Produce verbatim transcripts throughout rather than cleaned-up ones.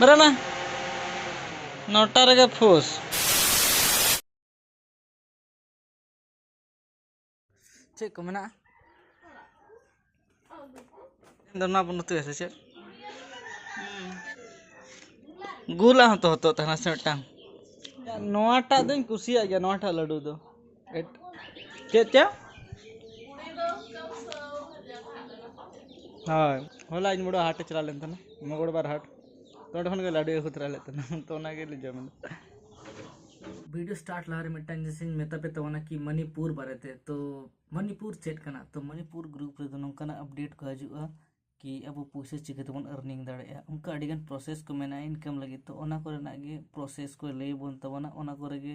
ᱯᱟᱨᱟᱱᱟ᱾ ᱱᱚᱴᱟ ᱨᱮᱜᱮ ᱯᱷᱳᱥ᱾ ᱪᱮᱫ ᱠᱚ ᱢᱮᱱᱟᱜᱼᱟ? ᱤᱧ ᱫᱚ ᱱᱚᱣᱟ ᱵᱚᱱ ᱩᱛᱩᱭᱟ ᱥᱮ ᱪᱮᱫ? ᱜᱩᱞᱟᱜ ᱦᱚᱸᱛᱚ ᱦᱚᱛᱚᱫ ᱛᱟᱦᱮᱱᱟ ᱥᱮ ᱢᱤᱫᱴᱟᱝ? ᱱᱚᱣᱟᱴᱟᱜ ᱫᱚᱧ ᱠᱩᱥᱤᱭᱟᱜ ᱜᱮᱭᱟ, ᱱᱚᱣᱟᱴᱟᱜ ᱞᱟᱹᱰᱩ ᱫᱚ᱾ ᱮᱴ-, ᱪᱮᱫ ᱪᱚ? ᱦᱳᱭ, ᱦᱚᱞᱟ ᱤᱧ ᱵᱚᱲᱚ ᱦᱟᱴᱮ ᱪᱟᱞᱟᱣ ᱞᱮᱱ ᱛᱟᱦᱮᱱᱟ, ᱢᱚᱜᱚᱲᱵᱟᱨ ᱦᱟᱴ᱾ ᱛᱚ ᱚᱸᱰᱮ ᱠᱷᱚᱱ ᱜᱮ ᱞᱟᱹᱰᱩᱭ ᱟᱹᱜᱩ ᱛᱚᱨᱟ ᱞᱮᱫ ᱛᱟᱦᱮᱱᱟ᱾ ᱛᱚ ᱚᱱᱟᱜᱮ ᱞᱮ ᱡᱚᱢ ᱮᱫᱟ᱾ ᱵᱷᱤᱰᱤᱭᱳ ᱥᱴᱟᱨᱴ ᱞᱟᱦᱟ ᱨᱮ ᱢᱤᱫᱴᱟᱝ ᱡᱤᱱᱤᱥ ᱤᱧ ᱢᱮᱛᱟ ᱯᱮ ᱛᱟᱵᱚᱱᱟ ᱠᱤ ᱢᱚᱱᱤᱯᱩᱨ ᱵᱟᱨᱮᱛᱮ᱾ ᱛᱚ ᱢᱚᱱᱤᱯᱩᱨ ᱪᱮᱫ ᱠᱟᱱᱟ? ᱛᱚ ᱢᱚᱱᱤᱯᱩᱨ ᱜᱨᱩᱯ ᱨᱮᱫᱚ ᱱᱚᱝᱠᱟᱱᱟᱜ ᱟᱯᱰᱮᱴ ᱠᱚ ᱦᱤᱡᱩᱜᱼᱟ ᱠᱤ ᱟᱵᱚ ᱯᱩᱭᱥᱟᱹ ᱪᱤᱠᱟᱹ ᱛᱮᱵᱚᱱ ᱟᱨᱱᱤᱝ ᱫᱟᱲᱮᱭᱟᱜᱼᱟ᱾ ᱚᱱᱠᱟ ᱟᱹᱰᱤᱜᱟᱱ ᱯᱨᱚᱥᱮᱥ ᱠᱚ ᱢᱮᱱᱟᱜᱼᱟ ᱤᱱᱠᱟᱢ ᱞᱟᱹᱜᱤᱫ᱾ ᱛᱚ ᱚᱱᱟ ᱠᱚᱨᱮᱱᱟᱜ ᱜᱮ ᱯᱨᱚᱥᱮᱥ ᱠᱚ ᱞᱟᱹᱭ ᱟᱵᱚᱱ ᱛᱟᱵᱚᱱᱟ᱾ ᱚᱱᱟ ᱠᱚᱨᱮ ᱜᱮ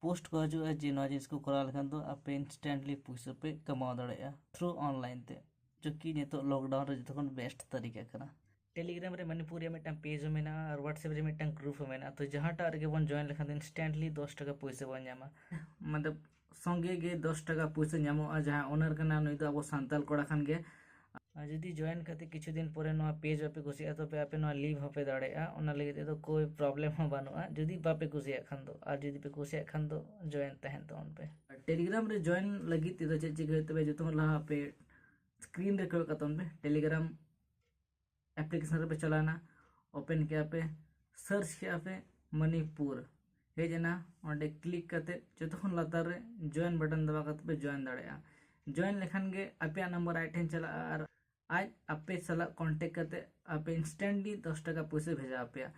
ᱯᱳᱥᱴ ᱠᱚ ᱦᱤᱡᱩᱜᱼᱟ ᱡᱮ ᱱᱚᱣᱟ ᱡᱤᱱᱤᱥ ᱠᱚ ᱠᱚᱨᱟᱣ ᱞᱮᱠᱷᱟᱱ ᱫᱚ ᱟᱯᱮ ᱤᱱᱥᱴᱮᱱᱴᱞᱤ ᱯᱩᱭᱥᱟᱹ ᱯᱮ ᱠᱟᱢᱟᱣ ᱫᱟᱲᱮᱭᱟᱜᱼᱟ ᱛᱷᱨᱩ ᱚᱱᱞᱟᱭᱤᱱ ᱛᱮ, ᱡᱚᱠᱤ ᱱᱤᱛᱚᱜ ᱞᱚᱠᱰᱟᱣᱩᱱ ᱨᱮ ᱡᱚᱛᱚ ᱠᱷᱚᱱ ᱵᱮᱥᱴ ᱛᱟᱹᱨᱤᱠᱟ ᱠᱟᱱᱟ᱾ ᱴᱮᱞᱤᱜᱨᱟᱢ ᱨᱮ ᱢᱚᱱᱤᱯᱩᱨ ᱨᱮᱭᱟᱜ ᱢᱤᱫᱴᱟᱝ ᱯᱮᱡᱽ ᱦᱚᱸ ᱢᱮᱱᱟᱜᱼᱟ ᱟᱨ WhatsApp ᱨᱮ ᱢᱤᱫᱴᱟᱝ ᱜᱨᱩᱯ ᱦᱚᱸ ᱢᱮᱱᱟᱜᱼᱟ᱾ ᱛᱚ ᱡᱟᱦᱟᱸᱴᱟᱜ ᱨᱮᱜᱮ ᱵᱚᱱ ᱡᱚᱭᱮᱱ ᱞᱮᱠᱷᱟᱱ ᱫᱚ ᱤᱱᱥᱴᱮᱱᱴᱞᱤ ᱫᱚᱥ ᱴᱟᱠᱟ ᱯᱩᱭᱥᱟᱹ ᱵᱚᱱ ᱧᱟᱢᱟ᱾ ᱢᱚᱛᱞᱚᱵ ᱥᱚᱸᱜᱮ ᱜᱮ ᱫᱚᱥ ᱴᱟᱠᱟ ᱯᱩᱭᱥᱟᱹ ᱧᱟᱢᱚᱜᱼᱟ᱾ ᱡᱟᱦᱟᱸ ᱳᱱᱟᱨ ᱠᱟᱱᱟ ᱱᱩᱭ ᱫᱚ ᱟᱵᱚ ᱥᱟᱱᱛᱟᱲ ᱠᱚᱲᱟ ᱠᱟᱱ ᱜᱮ᱾ ᱟᱨ ᱡᱩᱫᱤ ᱡᱚᱭᱮᱱ ᱠᱟᱛᱮ ᱠᱤᱪᱷᱩ ᱫᱤᱱ ᱯᱚᱨᱮ ᱱᱚᱣᱟ ᱯᱮᱡᱽ ᱵᱟᱯᱮ ᱠᱩᱥᱤᱭᱟᱜᱼᱟ, ᱛᱚᱵᱮ ᱟᱯᱮ ᱱᱚᱣᱟ ᱞᱤᱵᱷ ᱦᱚᱸᱯᱮ ᱫᱟᱲᱮᱭᱟᱜᱼᱟ᱾ ᱚᱱᱟ ᱞᱟᱹᱜᱤᱫ ᱛᱮᱫᱚ ᱠᱳᱭ ᱯᱨᱚᱵᱞᱮᱢ ᱦᱚᱸ ᱵᱟᱹᱱᱩᱜᱼᱟ, ᱡᱩᱫᱤ ᱵᱟᱯᱮ ᱠᱩᱥᱤᱭᱟᱜ ᱠᱷᱟᱱ ᱫᱚ᱾ ᱟᱨ ᱡᱩᱫᱤ ᱯᱮ ᱠᱩᱥᱤᱭᱟᱜ ᱠᱷᱟᱱ ᱫᱚ ᱡᱚᱭᱮᱱ ᱛᱟᱦᱮᱱ ᱛᱟᱵᱚᱱ ᱯᱮ᱾ ᱴᱮᱞᱤᱜᱨᱟᱢ ᱨᱮ ᱡᱚᱭᱮᱱ ᱞᱟᱹᱜᱤᱫ ᱛᱮᱫᱚ ᱪᱮᱫ ᱪᱤᱠᱟᱹ ᱦᱩᱭᱩᱜ ᱛᱟᱯᱮ? ᱡᱚᱛᱚ ᱠᱷᱚᱱ ᱞᱟᱦᱟ ᱟᱯᱮ ᱥᱠᱨᱤᱱ ᱨᱮ ᱠᱚᱭᱚᱜ ᱠᱟᱛᱟᱵᱚᱱ ᱯᱮ᱾ ᱴᱮᱞᱤᱜᱨᱟᱢ ᱮᱯᱞᱤᱠᱮᱥᱚᱱ ᱨᱮᱯᱮ ᱪᱟᱞᱟᱣᱱᱟ, ᱳᱯᱮᱱ ᱠᱮᱜᱼᱟ ᱯᱮ, ᱥᱟᱨᱪ ᱠᱮᱜᱼᱟ ᱯᱮ ᱢᱚᱱᱤᱯᱩᱨ, ᱦᱮᱡ ᱮᱱᱟ᱾ ᱚᱸᱰᱮ ᱠᱞᱤᱠ ᱠᱟᱛᱮ ᱡᱚᱛᱚ ᱠᱷᱚᱱ ᱞᱟᱛᱟᱨ ᱨᱮ ᱡᱚᱭᱮᱱ ᱵᱟᱴᱚᱱ ᱫᱟᱵᱟᱣ ᱠᱟᱛᱮ ᱯᱮ ᱡᱚᱭᱮᱱ ᱫᱟᱲᱮᱭᱟᱜᱼᱟ᱾ ᱡᱚᱭᱮᱱ ᱞᱮᱠᱷᱟᱱ ᱜᱮ ᱟᱯᱮᱭᱟᱜ ᱱᱟᱢᱵᱟᱨ ᱟᱡ ᱴᱷᱮᱱ ᱪᱟᱞᱟᱜᱼᱟ ᱟᱨ ᱟᱡ ᱟᱯᱮ ᱥᱟᱞᱟᱜ ᱠᱚᱱᱴᱮᱠᱴ ᱠᱟᱛᱮ ᱟᱯᱮ ᱤᱱᱥᱴᱮᱱᱴᱞᱤ ᱫᱚᱥ ᱴᱟᱠᱟ ᱯᱩᱭᱥᱟᱹ ᱵᱷᱮᱡᱟ ᱟᱯᱮᱭᱟ᱾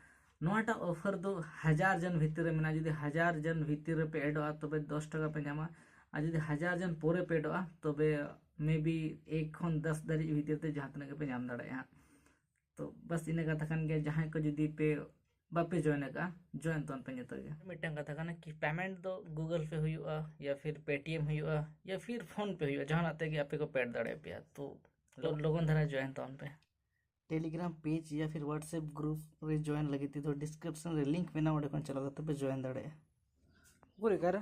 ᱱᱚᱣᱟᱴᱟᱜ ᱚᱯᱷᱟᱨ ᱫᱚ ᱦᱟᱡᱟᱨ ᱡᱚᱱ ᱵᱷᱤᱛᱤᱨ ᱨᱮ ᱢᱮᱱᱟᱜᱼᱟ᱾ ᱡᱩᱫᱤ ᱦᱟᱡᱟᱨ ᱡᱚᱱ ᱵᱷᱤᱛᱤᱨ ᱨᱮᱯᱮ ᱮᱰᱚᱜᱼᱟ, ᱛᱚᱵᱮ ᱫᱚᱥ ᱴᱟᱠᱟ ᱯᱮ ᱧᱟᱢᱟ᱾ ᱟᱨ ᱡᱩᱫᱤ ᱦᱟᱡᱟᱨ ᱡᱚᱱ ᱯᱚᱨᱮ ᱯᱮ ᱮᱰᱚᱜᱼᱟ, ᱛᱚᱵᱮ ᱢᱮ ᱵᱤ ᱮᱠ ᱠᱷᱚᱱ ᱫᱚᱥ ᱫᱷᱟᱹᱨᱤᱡ ᱵᱷᱤᱛᱤᱨ ᱛᱮ ᱡᱟᱦᱟᱸ ᱛᱤᱱᱟᱹᱜ ᱜᱮᱯᱮ ᱧᱟᱢ ᱫᱟᱲᱮᱭᱟᱜᱼᱟ᱾ ᱛᱚ ᱵᱟᱥ ᱤᱱᱟᱹ ᱠᱟᱛᱷᱟ ᱠᱟᱱ ᱜᱮᱭᱟ᱾ ᱡᱟᱦᱟᱸᱭ ᱠᱚ ᱡᱩᱫᱤ ᱯᱮ ᱵᱟᱯᱮ ᱡᱚᱭᱮᱱ ᱟᱠᱟᱫᱼᱟ, ᱡᱚᱭᱮᱱ ᱛᱟᱵᱚᱱ ᱯᱮ ᱡᱚᱛᱚ ᱜᱮ᱾ ᱢᱤᱫᱴᱟᱝ ᱠᱟᱛᱷᱟ ᱠᱟᱱᱟ ᱠᱤ ᱯᱮᱢᱮᱱᱴ ᱫᱚ ᱜᱩᱜᱚᱞ ᱯᱮ ᱦᱩᱭᱩᱜᱼᱟ, ᱭᱟ ᱯᱷᱤᱨ ᱯᱮᱴᱤᱮᱢ ᱦᱩᱭᱩᱜᱼᱟ, ᱭᱟ ᱯᱷᱤᱨ ᱯᱷᱳᱱ ᱯᱮ ᱦᱩᱭᱩᱜᱼᱟ, ᱡᱟᱦᱟᱱᱟᱜ ᱛᱮᱜᱮ ᱟᱯᱮ ᱠᱚ ᱯᱮᱰ ᱫᱟᱲᱮᱭᱟᱯᱮᱭᱟ᱾ ᱛᱚ ᱞᱚ-, ᱞᱚᱜᱚᱱ ᱫᱷᱟᱨᱟ ᱡᱚᱭᱮᱱ ᱛᱟᱵᱚᱱ ᱯᱮ᱾ ᱴᱮᱞᱤᱜᱨᱟᱢ ᱯᱮᱡᱽ ᱭᱟ ᱯᱷᱤᱨ WhatsApp ᱜᱨᱩᱯ ᱨᱮ ᱡᱚᱭᱮᱱ ᱞᱟᱹᱜᱤᱫ ᱛᱮᱫᱚ ᱰᱤᱥᱠᱨᱤᱯᱥᱚᱱ ᱨᱮ ᱞᱤᱝᱠ ᱢᱮᱱᱟᱜᱼᱟ, ᱚᱸᱰᱮ ᱠᱷᱚᱱ ᱪᱟᱞᱟᱣ ᱠᱟᱛᱮ ᱯᱮ ᱡᱚᱭᱮᱱ ᱫᱟᱲᱮᱭᱟᱜᱼᱟ᱾ ᱚᱠᱚᱭ ᱚᱠᱟᱨᱮ?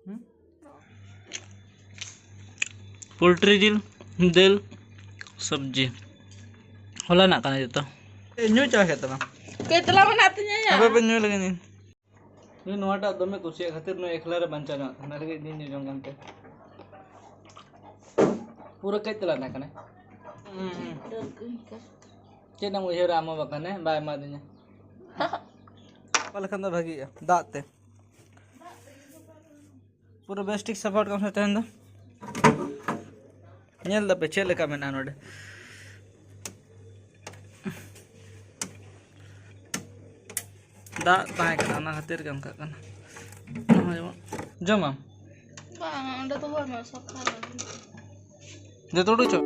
ᱦᱩᱸ? ᱯᱳᱞᱴᱨᱤ ᱡᱤᱞ, ᱫᱟᱹᱞ, ᱥᱚᱵᱽᱡᱤ᱾ ᱦᱚᱞᱟᱱᱟᱜ ᱠᱟᱱᱟ ᱡᱚᱛᱚ᱾ ᱮ, ᱧᱩ ᱪᱟᱵᱟ ᱠᱮᱫ ᱛᱟᱢᱟ᱾ ᱠᱟᱹᱡ ᱛᱟᱞᱟ ᱢᱮᱱᱟᱜ ᱛᱤᱧᱟᱹ ᱭᱟ᱾ ᱟᱯᱮ ᱯᱮ ᱧᱩ ᱞᱟᱹᱜᱤᱫ ᱤᱧ᱾ ᱩᱱᱤ ᱱᱚᱣᱟᱴᱟᱜ ᱫᱚᱢᱮ ᱠᱩᱥᱤᱭᱟᱜ ᱠᱷᱟᱹᱛᱤᱨ ᱱᱩᱭ ᱮᱠᱞᱟ ᱨᱮ ᱵᱟᱧᱪᱟᱣ ᱧᱚᱜ ᱛᱟᱦᱮᱱᱟ ᱞᱟᱹᱜᱤᱫ ᱤᱧ ᱧᱩ ᱡᱚᱝ ᱠᱟᱱ ᱛᱮ᱾ ᱯᱩᱨᱟᱹ ᱠᱟᱹᱡ ᱛᱟᱞᱟ ᱨᱮᱱᱟᱜ ᱠᱟᱱᱟ᱾ ᱦᱩᱸ, ᱦᱩᱸ᱾ ᱪᱮᱫ ᱮᱢ ᱩᱭᱦᱟᱹᱨᱟ ᱟᱢ ᱦᱚᱸ ᱵᱟᱠᱷᱟᱱ, ᱦᱮᱸ? ᱵᱟᱭ ᱮᱢᱟᱫᱤᱧᱟ᱾ ᱚᱠᱟ ᱞᱮᱠᱷᱟᱱ ᱫᱚ ᱵᱷᱟᱜᱤᱜᱼᱟ? ᱫᱟᱜ ᱛᱮ᱾ ᱯᱩᱨᱟᱹ ᱵᱮᱥ ᱴᱷᱤᱠ ᱥᱟᱯᱷᱟ ᱠᱟᱜ ᱢᱮ ᱛᱟᱦᱮᱱ ᱫᱚ᱾ ᱧᱮᱞ ᱫᱟᱯᱮ ᱪᱮᱫ ᱞᱮᱠᱟ ᱢᱮᱱᱟᱜᱼᱟ ᱱᱚᱰᱮ? ᱫᱟᱜ ᱛᱟᱦᱮᱸ ᱠᱟᱱᱟ, ᱚᱱᱟ ᱠᱷᱟᱹᱛᱤᱨ ᱜᱮ ᱚᱱᱠᱟᱜ ᱠᱟᱱᱟ᱾ ᱱᱚᱜᱼᱚᱭ ᱡᱮᱢᱚᱱ ᱡᱚᱢᱟᱢ? ᱵᱟᱝ, ᱚᱸᱰᱮ ᱫᱚᱦᱚ ᱢᱮ, ᱥᱟᱯᱷᱟ ᱢᱮ᱾ ᱡᱚᱛᱚ ᱩᱰᱩᱠ ᱪᱚ᱾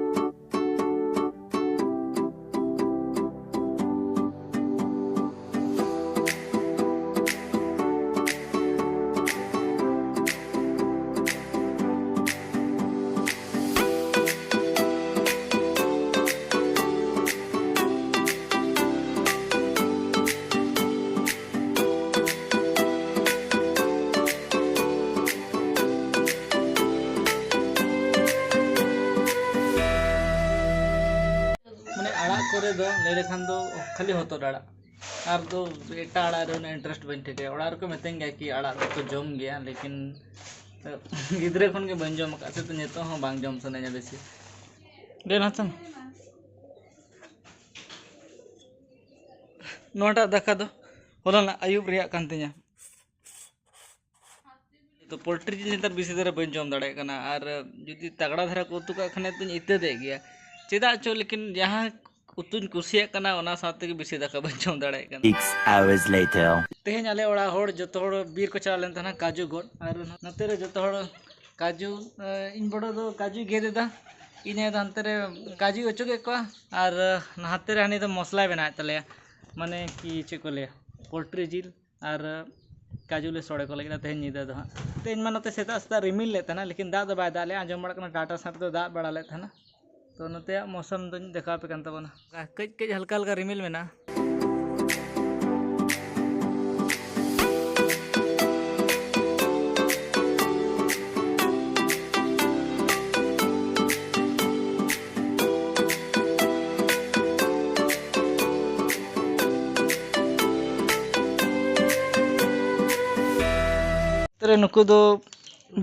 ᱢᱟᱱᱮ ᱟᱲᱟᱜ ᱠᱚᱨᱮ ᱫᱚ ᱞᱟᱹᱭ ᱞᱮᱠᱷᱟᱱ ᱫᱚ ᱠᱷᱟᱹᱞᱤ ᱦᱚᱛᱚᱫ ᱟᱲᱟᱜ, ᱟᱨ ᱫᱚ ᱮᱴᱟᱜ ᱟᱲᱟᱜ ᱨᱮ ᱩᱱᱟᱹᱜ ᱤᱱᱴᱟᱨᱮᱥᱴ ᱵᱟᱹᱧ ᱴᱷᱤᱠᱟᱹᱭᱟ᱾ ᱚᱲᱟᱜ ᱨᱮᱠᱚ ᱢᱤᱛᱟᱹᱧ ᱜᱮᱭᱟ ᱠᱤ ᱟᱲᱟᱜ ᱫᱚᱠᱚ ᱡᱚᱢ ᱜᱮᱭᱟ, ᱞᱮᱠᱤᱱ ᱜᱤᱫᱽᱨᱟᱹ ᱠᱷᱚᱱ ᱜᱮ ᱵᱟᱹᱧ ᱡᱚᱢ ᱟᱠᱟᱫ ᱥᱮ, ᱛᱚ ᱱᱤᱛᱚᱜ ᱦᱚᱸ ᱵᱟᱝ ᱡᱚᱢ ᱥᱟᱱᱟᱧᱟ ᱵᱮᱥᱤ᱾ ᱫᱮᱱ ᱦᱟᱛᱟᱣ ᱢᱮ᱾ ᱱᱚᱣᱟᱴᱟᱜ ᱫᱟᱠᱟ ᱫᱚ ᱦᱚᱞᱟᱱᱟᱜ ᱟᱹᱭᱩᱵ ᱨᱮᱭᱟᱜ ᱠᱟᱱ ᱛᱤᱧᱟ᱾ ᱛᱚ ᱯᱳᱞᱴᱨᱤ ᱡᱤᱞ ᱱᱮᱛᱟᱨ ᱵᱮᱥᱤ ᱫᱷᱟᱨᱟ ᱵᱟᱹᱧ ᱡᱚᱢ ᱫᱟᱲᱮᱭᱟᱜ ᱠᱟᱱᱟ, ᱟᱨ ᱡᱩᱫᱤ ᱛᱟᱜᱲᱟ ᱫᱷᱟᱨᱟ ᱠᱚ ᱩᱛᱩ ᱠᱟᱜ ᱠᱷᱟᱱ ᱫᱚᱧ ᱤᱛᱟᱹᱫᱮᱜ ᱜᱮᱭᱟ᱾ ᱪᱮᱫᱟᱜ ᱪᱚ, ᱞᱮᱠᱤᱱ ᱡᱟᱦᱟᱸ ᱩᱛᱩᱧ ᱠᱩᱥᱤᱭᱟᱜ ᱠᱟᱱᱟ, ᱚᱱᱟ ᱥᱟᱶ ᱛᱮᱜᱮ ᱵᱮᱥᱤ ᱫᱟᱠᱟ ᱵᱟᱹᱧ ᱡᱚᱢ ᱫᱟᱲᱮᱭᱟᱜ ᱠᱟᱱᱟ᱾ Six hours later. ᱛᱮᱦᱮᱧ ᱟᱞᱮ ᱚᱲᱟᱜ ᱦᱚᱲ ᱡᱚᱛᱚ ᱦᱚᱲ ᱵᱤᱨ ᱠᱚ ᱪᱟᱞᱟᱣ ᱞᱮᱱ ᱛᱟᱦᱮᱱᱟ ᱠᱟᱡᱩ ᱜᱚᱫ, ᱟᱨ ᱱᱚᱛᱮ ᱨᱮ ᱡᱚᱛᱚ ᱦᱚᱲ ᱠᱟᱡᱩ, ᱮ, ᱤᱧ ᱵᱚᱲᱚ ᱫᱚ ᱠᱟᱡᱩᱭ ᱜᱮᱫ ᱮᱫᱟ, ᱤᱧ ᱟᱭᱳ ᱫᱚ ᱦᱟᱱᱛᱮ ᱨᱮ ᱠᱟᱡᱩᱭ ᱚᱪᱚᱜᱮᱫ ᱠᱚᱣᱟ, ᱟᱨ, ᱮ, ᱱᱟᱛᱮ ᱨᱮ ᱦᱟᱹᱱᱤ ᱫᱚ ᱢᱚᱥᱞᱟᱭ ᱵᱮᱱᱟᱣᱮᱫ ᱛᱟᱞᱮᱭᱟ, ᱢᱟᱱᱮ ᱠᱤ ᱪᱮᱫ ᱠᱚ ᱞᱟᱹᱭᱟ, ᱯᱳᱞᱴᱨᱤ ᱡᱤᱞ ᱟᱨ ᱠᱟᱡᱩ ᱞᱮ ᱥᱚᱲᱮ ᱠᱚ ᱞᱟᱹᱜᱤᱫ ᱛᱮᱦᱮᱧ ᱧᱤᱫᱟᱹ ᱫᱚ ᱦᱟᱸᱜ᱾ ᱛᱮᱦᱮᱧ ᱢᱟ ᱱᱚᱛᱮ ᱥᱮᱛᱟᱜ ᱥᱮᱛᱟᱜ ᱨᱤᱢᱤᱞ ᱞᱮᱫ ᱛᱟᱦᱮᱱᱟ, ᱞᱮᱠᱤᱱ ᱫᱟᱜ ᱫᱚ ᱵᱟᱭ ᱫᱟᱜ ᱞᱮᱜᱼᱟ᱾ ᱟᱸᱡᱚᱢ ᱵᱟᱲᱟᱜ ᱠᱟᱱᱟ ᱴᱟᱴᱟ ᱥᱟᱸᱴ ᱫᱚ ᱫᱟᱜ ᱵᱟᱲᱟ ᱞᱮᱫ ᱛᱟᱦᱮᱱᱟ᱾ ᱛᱚ ᱱᱚᱛᱮᱭᱟᱜ ᱢᱳᱥᱚᱢ ᱫᱚᱧ ᱫᱮᱠᱷᱟᱣ ᱟᱯᱮ ᱠᱟᱱ ᱛᱟᱵᱚᱱᱟ᱾ ᱠᱟᱹᱡ ᱠᱟᱹᱡ ᱦᱟᱞᱠᱟ ᱦᱟᱞᱠᱟ ᱨᱤᱢᱤᱞ ᱢᱮᱱᱟᱜᱼᱟ᱾ ᱱᱩᱠᱩ ᱫᱚ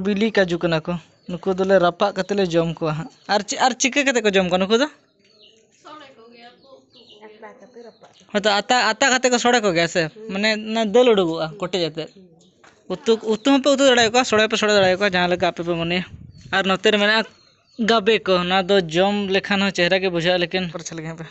ᱵᱤᱞᱤ ᱠᱟᱡᱩ ᱠᱟᱱᱟ ᱠᱚ᱾ ᱱᱩᱠᱩ ᱫᱚᱞᱮ ᱨᱟᱯᱟᱜ ᱠᱟᱛᱮ ᱞᱮ ᱡᱚᱢ ᱠᱚᱣᱟ ᱦᱟᱸᱜ᱾ ᱟᱨ ᱪᱮ-, ᱟᱨ ᱪᱤᱠᱟᱹ ᱠᱟᱛᱮ ᱠᱚ ᱡᱚᱢ ᱠᱚᱣᱟ ᱱᱩᱠᱩ ᱫᱚ? ᱦᱳᱭᱛᱳ ᱟᱛᱟ, ᱟᱛᱟ ᱠᱟᱛᱮ ᱠᱚ ᱥᱚᱲᱮ ᱠᱚᱜᱮᱭᱟ ᱥᱮ? ᱢᱟᱱᱮ ᱚᱱᱟ ᱫᱟᱹᱞ ᱩᱰᱩᱠᱚᱜᱼᱟ ᱠᱚᱴᱮᱡ ᱟᱛᱮ᱾ ᱩᱛᱩ, ᱩᱛᱩ ᱦᱚᱸᱯᱮ ᱩᱛᱩ ᱫᱟᱲᱮᱭᱟᱠᱚᱣᱟ, ᱥᱚᱲᱮ ᱦᱚᱸᱯᱮ ᱥᱚᱲᱮ ᱫᱟᱲᱮᱭᱟᱠᱚᱣᱟ, ᱡᱟᱦᱟᱸ ᱞᱮᱠᱟ ᱟᱯᱮ ᱯᱮ ᱢᱚᱱᱮᱭᱟ᱾ ᱟᱨ ᱱᱚᱛᱮ ᱨᱮ ᱢᱮᱱᱟᱜᱼᱟ ᱜᱟᱵᱮ ᱠᱚ᱾ ᱱᱚᱣᱟ ᱫᱚ ᱡᱚᱢ ᱞᱮᱠᱷᱟᱱ ᱦᱚᱸ ᱪᱮᱦᱨᱟ ᱜᱮ ᱵᱩᱡᱷᱟᱹᱜᱼᱟ, ᱞᱮᱠᱤᱱ ᱯᱟᱨᱪᱷᱟ ᱞᱟᱹᱜᱤᱫ ᱦᱟᱯᱮ᱾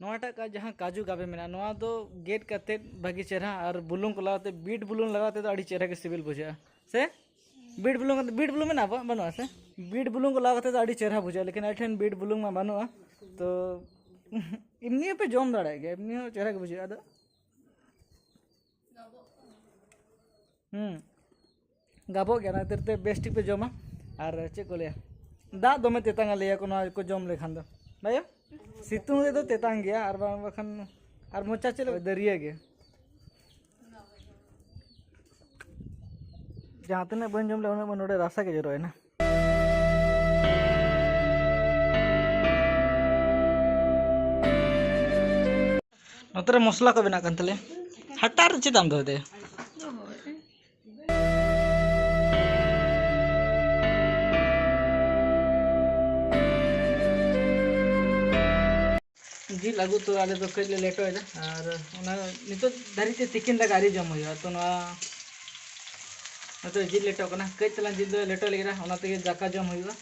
ᱱᱚᱣᱟᱴᱟᱜ ᱠᱟ-, ᱡᱟᱦᱟᱸ ᱠᱟᱡᱩ ᱜᱟᱵᱮ ᱢᱮᱱᱟᱜᱼᱟ, ᱱᱚᱣᱟ ᱫᱚ ᱜᱮᱫ ᱠᱟᱛᱮᱫ ᱵᱷᱟᱹᱜᱤ ᱪᱮᱦᱨᱟ ᱟᱨ ᱵᱩᱞᱩᱝ ᱠᱚ ᱞᱟᱜᱟᱣ ᱠᱟᱛᱮᱫ, ᱵᱤᱴ ᱵᱩᱞᱩᱝ ᱞᱟᱜᱟᱣ ᱠᱟᱛᱮᱫ ᱫᱚ ᱟᱹᱰᱤ ᱪᱮᱦᱨᱟ ᱜᱮ ᱥᱤᱵᱤᱞ ᱵᱩᱡᱷᱟᱹᱜᱼᱟ ᱥᱮ? ᱵᱤᱴ ᱵᱩᱞᱩᱝ, ᱵᱤᱴ ᱵᱩᱞᱩᱝ ᱢᱮᱱᱟᱜᱼᱟ ᱵᱟ-, ᱵᱟᱹᱱᱩᱜᱼᱟ ᱥᱮ? ᱵᱤᱴ ᱵᱩᱞᱩᱝ ᱠᱚ ᱞᱟᱜᱟᱣ ᱠᱟᱛᱮᱫ ᱫᱚ ᱟᱹᱰᱤ ᱪᱮᱦᱨᱟ ᱵᱩᱡᱷᱟᱹᱜᱼᱟ, ᱞᱮᱠᱤᱱ ᱟᱞᱮ ᱴᱷᱮᱱ ᱵᱤᱴ ᱵᱩᱞᱩᱝ ᱢᱟ ᱵᱟᱹᱱᱩᱜᱼᱟ᱾ ᱛᱚ ᱮᱢᱱᱤ ᱦᱚᱸᱯᱮ ᱡᱚᱢ ᱫᱟᱲᱮᱭᱟᱜ ᱜᱮᱭᱟ, ᱮᱢᱱᱤ ᱦᱚᱸ ᱪᱮᱦᱨᱟ ᱜᱮ ᱵᱩᱡᱷᱟᱹᱜᱼᱟ᱾ ᱟᱫᱚ ᱦᱩᱸ, ᱜᱟᱵᱚᱜ ᱜᱮᱭᱟ, ᱚᱱᱟ ᱠᱷᱟᱹᱛᱤᱨ ᱛᱮ ᱵᱮᱥ ᱴᱷᱤᱠ ᱯᱮ ᱡᱚᱢᱟ᱾ ᱟᱨ ᱪᱮᱫ ᱠᱚ ᱞᱟᱹᱭᱟ, ᱫᱟᱜ ᱫᱚᱢᱮ ᱛᱮᱛᱟᱝᱟ ᱞᱟᱹᱭᱟ ᱠᱚ ᱱᱚᱣᱟ ᱠᱚ ᱡᱚᱢ ᱞᱮᱠᱷᱟᱱ ᱫᱚ, ᱵᱟᱭᱟ? ᱥᱤᱛᱩᱝ ᱨᱮᱫᱚ ᱛᱮᱛᱟᱝ ᱜᱮᱭᱟ, ᱟᱨ ᱵᱟᱝ, ᱵᱟᱠᱷᱟᱱ ᱟᱨ ᱢᱚᱪᱟ ᱪᱮᱫ ᱞᱮᱠᱟ ᱫᱟᱹᱨᱭᱟᱹ ᱜᱮ᱾ ᱡᱟᱦᱟᱸ ᱛᱤᱱᱟᱹᱜ ᱵᱟᱹᱧ ᱡᱚᱢ ᱞᱮᱫᱟ, ᱩᱱᱟᱹᱜ ᱢᱟ ᱱᱚᱰᱮ ᱨᱟᱥᱟ ᱜᱮ ᱡᱚᱨᱚᱭᱮᱱᱟ᱾ ᱱᱚᱛᱮ ᱨᱮ ᱢᱚᱥᱞᱟ ᱠᱚ ᱵᱮᱱᱟᱜ ᱠᱟᱱ ᱛᱟᱞᱮᱭᱟ᱾ ᱦᱟᱴᱟᱜ ᱨᱮ ᱪᱮᱫᱟᱜ ᱮᱢ ᱫᱚᱦᱚᱭ ᱫᱟ? ᱡᱤᱞ ᱟᱹᱜᱩ ᱛᱚ ᱟᱞᱮ ᱫᱚ ᱠᱟᱹᱡ ᱞᱮ ᱞᱮᱴᱚᱭᱮᱫᱟ, ᱟᱨ ᱚᱱᱟ ᱱᱤᱛᱚᱜ ᱫᱷᱟᱹᱨᱤᱡ ᱛᱮ ᱛᱤᱠᱤᱱ ᱫᱟᱠᱟ ᱟᱹᱣᱨᱤ ᱡᱚᱢ ᱦᱩᱭᱩᱜᱼᱟ᱾ ᱛᱚ ᱱᱚᱣᱟ ᱱᱤᱛᱚᱜ ᱡᱤᱞ ᱞᱮᱴᱚᱜ ᱠᱟᱱᱟ, ᱠᱟᱹᱡ ᱪᱟᱞᱟᱝ ᱡᱤᱞ ᱫᱚ ᱞᱮᱴᱚ ᱞᱟᱹᱜᱤᱫ, ᱚᱱᱟ ᱛᱮᱜᱮ ᱫᱟᱠᱟ ᱡᱚᱢ ᱦᱩᱭᱩᱜᱼᱟ᱾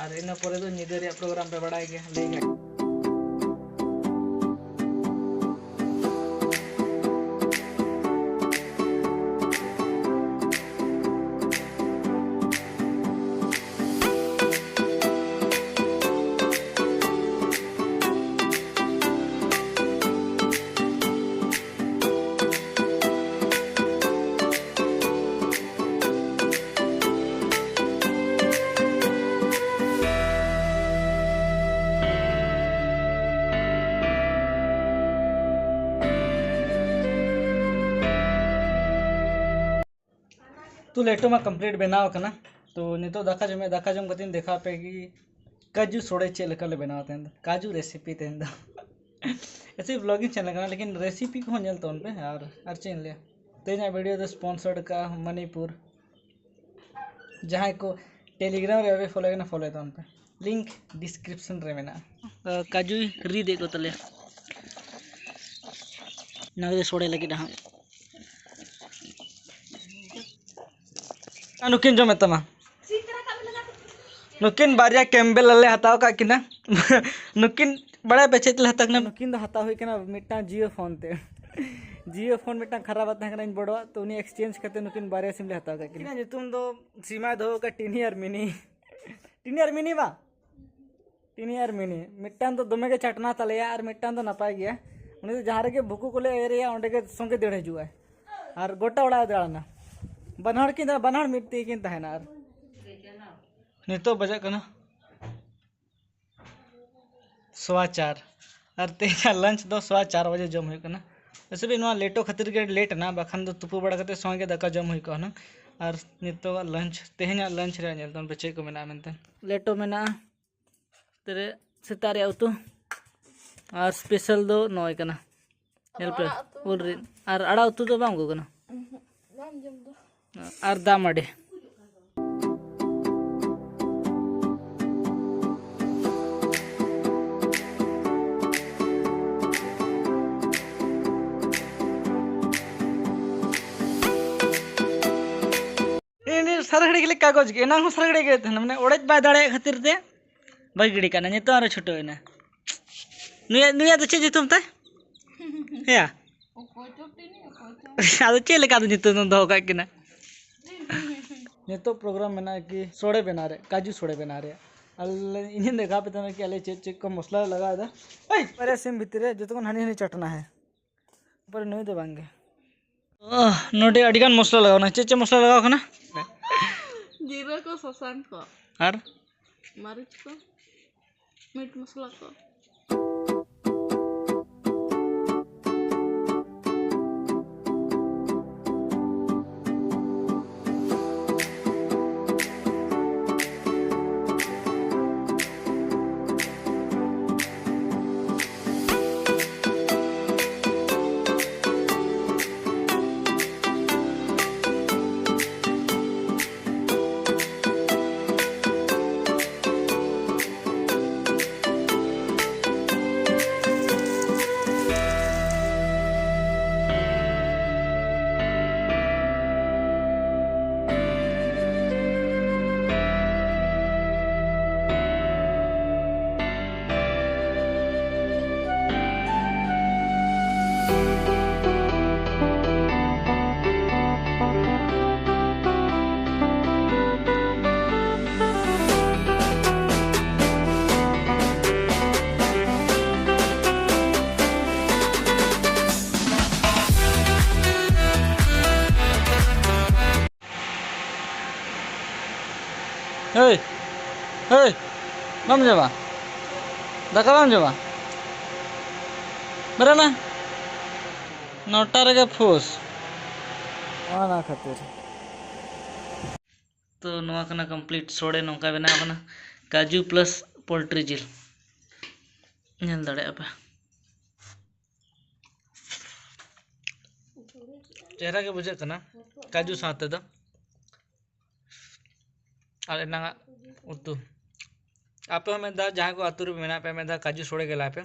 ᱟᱨ ᱤᱱᱟᱹ ᱯᱚᱨᱮ ᱫᱚ ᱧᱤᱫᱟᱹ ᱨᱮᱭᱟᱜ ᱯᱨᱳᱜᱨᱟᱢ ᱯᱮ ᱵᱟᱲᱟᱭ ᱜᱮᱭᱟ, ᱞᱟᱹᱭ ᱜᱮ᱾ ᱛᱚ ᱞᱮᱴᱚ ᱢᱟ complete ᱵᱮᱱᱟᱣ ᱟᱠᱟᱱᱟ᱾ ᱛᱚ ᱱᱤᱛᱚᱜ ᱫᱟᱠᱟ ᱡᱚᱢ ᱦᱩᱭᱩᱜᱼᱟ, ᱫᱟᱠᱟ ᱡᱚᱢ ᱠᱟᱛᱮᱧ ᱫᱮᱠᱷᱟᱣ ᱟᱯᱮ ᱜᱮ ᱠᱟᱡᱩ ᱥᱚᱲᱮ ᱪᱮᱫ ᱞᱮᱠᱟ ᱞᱮ ᱵᱮᱱᱟᱣᱟ ᱛᱮᱦᱮᱧ ᱫᱚ, ᱠᱟᱡᱩ recipe ᱛᱮᱦᱮᱧ ᱫᱚ᱾ ᱮᱥᱮ ᱵᱞᱚᱜᱤᱝ ᱪᱮᱱᱮᱞ ᱠᱟᱱᱟ, ᱞᱮᱠᱤᱱ ᱨᱮᱥᱤᱯᱤ ᱠᱚᱦᱚᱸ ᱧᱮᱞ ᱛᱟᱵᱚᱱ ᱯᱮ᱾ ᱟᱨ ᱟᱨ ᱪᱮᱫ ᱤᱧ ᱞᱟᱹᱭᱟ, ᱛᱮᱦᱮᱧᱟᱜ ᱵᱷᱤᱰᱤᱭᱳ ᱫᱚ ᱥᱯᱚᱱᱥᱚᱨᱰ ᱠᱟᱜᱼᱟ ᱢᱟᱱᱤᱯᱩᱨ᱾ ᱡᱟᱦᱟᱸᱭ ᱠᱚ ᱴᱮᱞᱤᱜᱨᱟᱢ ᱨᱮ ᱵᱟᱯᱮ ᱯᱷᱚᱞᱳ ᱠᱟᱱᱟ, ᱯᱷᱚᱞᱳᱭ ᱛᱟᱵᱚᱱ ᱯᱮ, ᱞᱤᱝᱠ ᱰᱤᱥᱠᱨᱤᱯᱥᱚᱱ ᱨᱮ ᱢᱮᱱᱟᱜᱼᱟ᱾ ᱠᱟᱡᱩᱭ ᱨᱤᱫ ᱮᱫ ᱠᱚ ᱛᱟᱞᱮᱭᱟ, ᱚᱱᱟ ᱠᱚᱫᱚ ᱥᱚᱲᱮ ᱞᱟᱹᱜᱤᱫ ᱦᱟᱸᱜ᱾ ᱟᱨ ᱱᱩᱠᱤᱱ ᱡᱚᱢᱮᱫ ᱛᱟᱢᱟ᱾ ᱱᱩᱠᱤᱱ ᱵᱟᱨᱭᱟ ᱠᱮᱢᱵᱮᱞ ᱞᱮ ᱦᱟᱛᱟᱣ ᱠᱟᱜ ᱠᱤᱱᱟ᱾ ᱱᱩᱠᱤᱱ ᱵᱟᱲᱟᱭ ᱯᱮ ᱪᱮᱫ ᱞᱮ ᱦᱟᱛᱟᱣ ᱠᱤᱱᱟ? ᱱᱩᱠᱤᱱ ᱫᱚ ᱦᱟᱛᱟᱣ ᱦᱩᱭ ᱠᱟᱱᱟ ᱢᱤᱫᱴᱟᱝ ᱡᱤᱭᱳ ᱯᱷᱳᱱ ᱛᱮ᱾ ᱡᱤᱭᱳ ᱯᱷᱳᱱ ᱢᱤᱫᱴᱟᱝ ᱠᱷᱟᱨᱟᱯ ᱛᱟᱦᱮᱸ ᱠᱟᱱᱟ ᱤᱧ ᱵᱚᱲᱚᱣᱟᱜ, ᱛᱚ ᱩᱱᱤ ᱮᱠᱥᱪᱮᱧᱡᱽ ᱠᱟᱛᱮ ᱱᱩᱠᱤᱱ ᱵᱟᱨᱭᱟ ᱥᱤᱢ ᱞᱮ ᱦᱟᱛᱟᱣ ᱠᱟᱜ ᱠᱤᱱᱟ᱾ ᱧᱩᱛᱩᱢ ᱫᱚ ᱥᱤᱢᱟᱭ ᱫᱚᱦᱚ ᱠᱟᱜ ᱴᱤᱱᱤ ᱟᱨ ᱢᱤᱱᱤ᱾ ᱴᱤᱱᱤ ᱟᱨ ᱢᱤᱱᱤ ᱵᱟ? ᱴᱤᱱᱤ ᱟᱨ ᱢᱤᱱᱤ᱾ ᱢᱤᱫᱴᱟᱝ ᱫᱚ ᱫᱚᱢᱮ ᱜᱮ ᱪᱟᱴᱱᱟ ᱛᱟᱞᱮᱭᱟ ᱟᱨ ᱢᱤᱫᱴᱟᱝ ᱫᱚ ᱱᱟᱯᱟᱭ ᱜᱮᱭᱟ᱾ ᱩᱱᱤ ᱫᱚ ᱡᱟᱦᱟᱸ ᱨᱮᱜᱮ ᱵᱷᱩᱠᱩ ᱠᱚᱞᱮ ᱮᱨᱮᱭᱟ, ᱚᱸᱰᱮ ᱜᱮ ᱥᱚᱸᱜᱮ ᱫᱟᱹᱲ ᱦᱤᱡᱩᱜᱼᱟᱭ ᱟᱨ ᱜᱚᱴᱟ ᱚᱲᱟᱜ ᱮ ᱫᱟᱬᱟᱱᱟ᱾ ᱵᱟᱱᱟ ᱦᱚᱲ ᱠᱤᱱ, ᱵᱟᱱᱟ ᱦᱚᱲ ᱢᱤᱫ ᱛᱮᱜᱮ ᱠᱤᱱ ᱛᱟᱦᱮᱱᱟ᱾ ᱟᱨ ᱱᱤᱛᱚᱜ ᱵᱟᱡᱟᱜ ᱠᱟᱱᱟ ᱥᱚᱣᱟ ᱪᱟᱨ᱾ ᱟᱨ ᱛᱮᱦᱮᱧᱟᱜ ᱞᱟᱧᱪ ᱫᱚ ᱥᱚᱣᱟ ᱪᱟᱨ ᱵᱟᱡᱮ ᱡᱚᱢ ᱦᱩᱭᱩᱜ ᱠᱟᱱᱟ᱾ ᱟᱥᱚᱞᱮ ᱱᱚᱣᱟ ᱞᱮᱴᱚ ᱠᱷᱟᱹᱛᱤᱨ ᱜᱮ ᱞᱮᱴ ᱮᱱᱟ, ᱵᱟᱠᱷᱟᱱ ᱫᱚ ᱛᱩᱯᱩ ᱵᱟᱲᱟ ᱠᱟᱛᱮ ᱥᱚᱸᱜᱮ ᱜᱮ ᱫᱟᱠᱟ ᱡᱚᱢ ᱦᱩᱭ ᱠᱚᱜᱼᱟ ᱦᱩᱱᱟᱹᱝ᱾ ᱟᱨ ᱱᱤᱛᱚᱜᱟᱜ ᱞᱟᱧᱪ, ᱛᱮᱦᱮᱧᱟᱜ ᱞᱟᱧᱪ ᱨᱮᱭᱟᱜ ᱧᱮᱞ ᱛᱟᱵᱚᱱ ᱯᱮ ᱪᱮᱫ ᱠᱚ ᱢᱮᱱᱟᱜᱼᱟ ᱢᱮᱱᱛᱮ᱾ ᱞᱮᱴᱚ ᱢᱮᱱᱟᱜᱼᱟ, ᱛᱮᱨᱮ ᱥᱮᱛᱟᱜ ᱨᱮᱭᱟᱜ ᱩᱛᱩ, ᱟᱨ ᱥᱯᱮᱥᱟᱞ ᱫᱚ ᱱᱚᱜᱼᱚᱭ ᱠᱟᱱᱟ, ᱧᱮᱞ ᱯᱮ, ᱟᱲᱟᱜ ᱩᱛᱩ᱾ ᱩᱞ ᱨᱤᱫ᱾ ᱟᱨ ᱟᱲᱟᱜ ᱩᱛᱩ ᱫᱚ ᱵᱟᱝ ᱟᱹᱜᱩ ᱠᱟᱱᱟ᱾ ᱩᱸᱦᱩᱸ, ᱵᱟᱢ ᱡᱚᱢ ᱫᱚ᱾ ᱟᱨ ᱫᱟᱜ ᱢᱟᱹᱰᱤ᱾ ᱤᱧ ᱥᱟᱨᱦᱟᱹᱲᱤ ᱜᱮᱞᱮ ᱠᱟᱜᱚᱡᱽ ᱜᱮ, ᱮᱱᱟᱝ ᱦᱚᱸ ᱥᱟᱨᱦᱟᱹᱲᱤ ᱜᱮ ᱛᱟᱦᱮᱱᱟ, ᱢᱟᱱᱮ ᱚᱲᱮᱡ ᱵᱟᱭ ᱫᱟᱲᱮᱭᱟᱜ ᱠᱷᱟᱹᱛᱤᱨ ᱛᱮ ᱵᱟᱹᱜᱤ ᱜᱤᱰᱤ ᱠᱟᱜ ᱠᱟᱱᱟ, ᱱᱤᱛᱚᱜ ᱟᱨᱚ ᱪᱷᱩᱴᱟᱹᱣ ᱮᱱᱟ᱾ ᱱᱩᱭᱟᱜ, ᱱᱩᱭᱟᱜ ᱫᱚ ᱪᱮᱫ ᱧᱩᱛᱩᱢ ᱛᱟᱭ? ᱦᱮᱸᱭᱟ? ᱚᱠᱚᱭ ᱪᱚ ᱴᱤᱱᱤ, ᱚᱠᱚᱭ ᱪᱚ᱾ ᱟᱫᱚ ᱪᱮᱫ ᱞᱮᱠᱟ ᱫᱚ ᱧᱩᱛᱩᱢ ᱫᱚᱢ ᱫᱚᱦᱚ ᱠᱟᱜ ᱠᱤᱱᱟ? ᱱᱤᱛᱚᱜ ᱯᱨᱳᱜᱨᱟᱢ ᱢᱮᱱᱟᱜᱼᱟ ᱠᱤ ᱥᱚᱲᱮ ᱵᱮᱱᱟᱣ ᱨᱮ, ᱠᱟᱡᱩ ᱥᱚᱲᱮ ᱵᱮᱱᱟᱣ ᱨᱮ᱾ ᱟᱞᱮ ᱤᱧᱤᱧ ᱫᱮᱠᱷᱟᱣ ᱯᱮ ᱛᱟᱦᱮᱱᱟ ᱠᱤ ᱟᱞᱮ ᱪᱮᱫ ᱪᱮᱫ ᱠᱚ ᱢᱚᱥᱞᱟ ᱞᱮ ᱞᱟᱜᱟᱣ ᱮᱫᱟ᱾ ᱮᱭ! ᱵᱟᱨᱭᱟ ᱥᱤᱢ ᱵᱷᱤᱛᱤᱨ ᱨᱮ ᱡᱚᱛᱚ ᱠᱷᱚᱱ ᱦᱟᱹᱱᱤ ᱦᱟᱹᱱᱤ ᱪᱟᱴᱱᱟ ᱦᱮᱸ᱾ ᱯᱚᱨᱮ ᱱᱩᱭ ᱫᱚ ᱵᱟᱝ ᱜᱮ᱾ ᱚᱦ, ᱱᱚᱰᱮ ᱟᱹᱰᱤ ᱜᱟᱱ ᱢᱚᱥᱞᱟ ᱞᱟᱜᱟᱣ ᱠᱟᱱᱟ᱾ ᱪᱮᱫ ᱪᱮᱫ ᱢᱚᱥᱞᱟ ᱞᱟᱜᱟᱣ ᱠᱟᱱᱟ? ᱡᱤᱨᱟᱹ ᱠᱚ, ᱥᱟᱥᱟᱝ ᱠᱚ᱾ ᱟᱨ? ᱢᱟᱹᱨᱤᱪ ᱠᱚ, ᱢᱤᱴ ᱢᱚᱥᱞᱟ ᱠᱚ᱾ ᱵᱟᱢ ᱡᱚᱢᱟ? ᱫᱟᱠᱟ ᱵᱟᱢ ᱡᱚᱢᱟ? ᱵᱮᱨᱮᱫ ᱢᱮ᱾ ᱱᱚᱴᱟ ᱨᱮᱜᱮ ᱯᱷᱩᱥ᱾ ᱚᱱᱟ ᱠᱷᱟᱹᱛᱤᱨ᱾ ᱛᱚ ᱱᱚᱣᱟ ᱠᱟᱱᱟ complete ᱥᱚᱲᱮ, ᱱᱚᱝᱠᱟ ᱵᱮᱱᱟᱣ ᱠᱟᱱᱟ ᱠᱟᱡᱩ plus ᱯᱳᱞᱴᱨᱤ ᱡᱤᱞ᱾ ᱧᱮᱞ ᱫᱟᱲᱮᱭᱟᱜᱼᱟ ᱯᱮ, ᱪᱮᱦᱨᱟ ᱜᱮ ᱵᱩᱡᱷᱟᱹᱜ ᱠᱟᱱᱟ ᱠᱟᱡᱩ ᱥᱟᱶᱛᱮ ᱫᱚ᱾ ᱟᱨ ᱮᱱᱟᱝᱟᱜ ᱩᱛᱩ, ᱟᱯᱮ ᱦᱚᱸ ᱢᱤᱫ ᱫᱷᱟᱣ ᱡᱟᱦᱟᱸᱭ ᱠᱚ ᱟᱹᱛᱩ ᱨᱮ ᱢᱮᱱᱟᱜ ᱯᱮ, ᱢᱤᱫ ᱫᱷᱟᱣ ᱠᱟᱡᱩ ᱥᱚᱲᱮ ᱜᱮ ᱞᱟᱭ ᱯᱮ,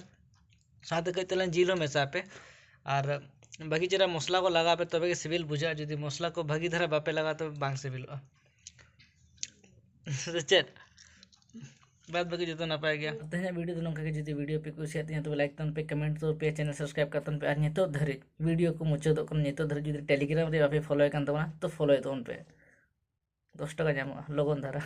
ᱥᱟᱶᱛᱮ ᱠᱟᱹᱡ ᱛᱟᱞᱟᱝ ᱡᱤᱞ ᱦᱚᱸ ᱢᱮᱥᱟ ᱯᱮ᱾ ᱟᱨ ᱵᱷᱟᱹᱜᱤ ᱪᱮᱦᱨᱟ ᱢᱚᱥᱞᱟ ᱠᱚ ᱞᱟᱜᱟᱣ ᱯᱮ, ᱛᱚᱵᱮ ᱜᱮ ᱥᱤᱵᱤᱞ ᱵᱩᱡᱷᱟᱹᱜᱼᱟ᱾ ᱡᱩᱫᱤ ᱢᱚᱥᱞᱟ ᱠᱚ ᱵᱷᱟᱹᱜᱤ ᱫᱷᱟᱨᱟ ᱵᱟᱯᱮ ᱞᱟᱜᱟᱣᱟ, ᱛᱚᱵᱮ ᱵᱟᱝ ᱥᱤᱵᱤᱞᱚᱜᱼᱟ᱾ ᱥᱮ ᱪᱮᱫ? ᱵᱟᱫ ᱵᱟᱹᱠᱤ ᱡᱚᱛᱚ ᱱᱟᱯᱟᱭ ᱜᱮᱭᱟ᱾ ᱛᱮᱦᱮᱧᱟᱜ video ᱫᱚ ᱱᱚᱝᱠᱟ ᱜᱮ᱾ ᱡᱩᱫᱤ video ᱯᱮ ᱠᱩᱥᱤᱭᱟᱜ ᱛᱤᱧᱟ, ᱛᱚᱵᱮ like ᱛᱟᱵᱚᱱ ᱯᱮ, comment ᱛᱟᱵᱚᱱ ᱯᱮ, channel subscribe ᱠᱟᱜ ᱛᱟᱵᱚᱱ ᱯᱮ᱾ ᱟᱨ ᱱᱤᱛᱚᱜ ᱫᱷᱟᱹᱨᱤᱡ video ᱠᱚ ᱢᱩᱪᱟᱹᱫᱚᱜ ᱠᱟᱱᱟ, ᱱᱤᱛᱚᱜ ᱫᱷᱟᱹᱨᱤᱡ ᱡᱩᱫᱤ Telegram ᱨᱮ ᱵᱟᱯᱮ follow ᱠᱟᱱ ᱛᱟᱵᱚᱱᱟ, ᱛᱚ follow ᱛᱟᱵᱚᱱ ᱯᱮ᱾ ᱫᱚᱥ ᱴᱟᱠᱟ ᱧᱟᱢᱚᱜᱼᱟ ᱞᱚᱜᱚᱱ ᱫᱷᱟᱨᱟ᱾